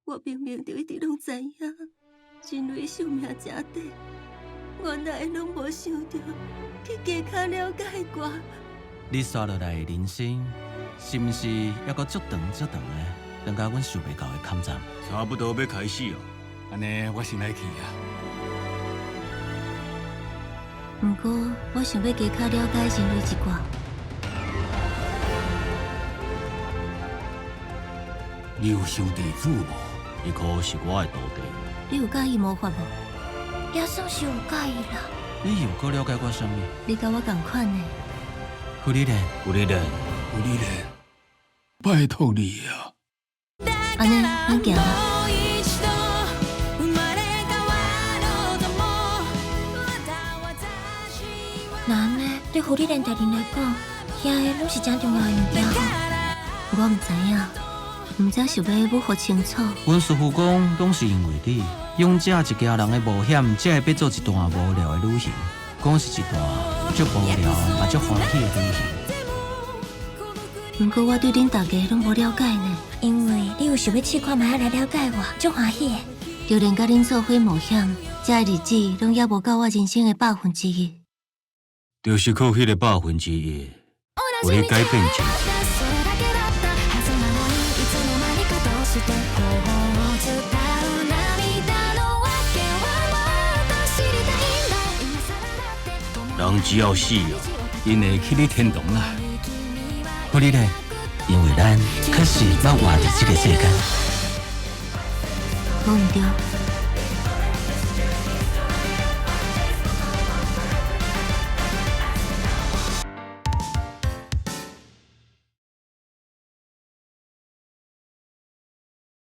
我明明就一直攏知影，人類壽命誠短，我哪會攏無想著去加較了解我？你紲落來的人生，是毋是猶閣足長足長的，長甲阮想袂到的坎站？差不多欲開始哦，按呢我先來去啊。毋過，我想欲加較了解人類一寡。你有收弟子無？伊可是我的徒弟。你有佮意魔法無？也算是有佮意啦。你又閣了解我啥物？你佮我仝款的。芙莉蓮，芙莉蓮，芙莉蓮，拜託你啊！按呢，咱行啦。那按呢，對芙莉蓮大人來講，遐个攏是誠重要的物件吼。我毋知影，毋知想欲母予清楚。阮師父講，攏是因為你，勇者一家人的冒險，才會變做一段無聊的旅行。講是一段足無聊嘛足歡喜的旅行。毋過我對恁大家攏無了解呢。因為你有想欲試看覓仔來了解我，足歡喜的。就連佮恁做伙冒險，這个日子攏猶無到我人生的1/100。就是靠彼个1/1，有咧改變真濟。人只要死啊，𪜶會去你天堂啦。芙莉蓮，因為咱確實捌活佇這个世間。無毋對，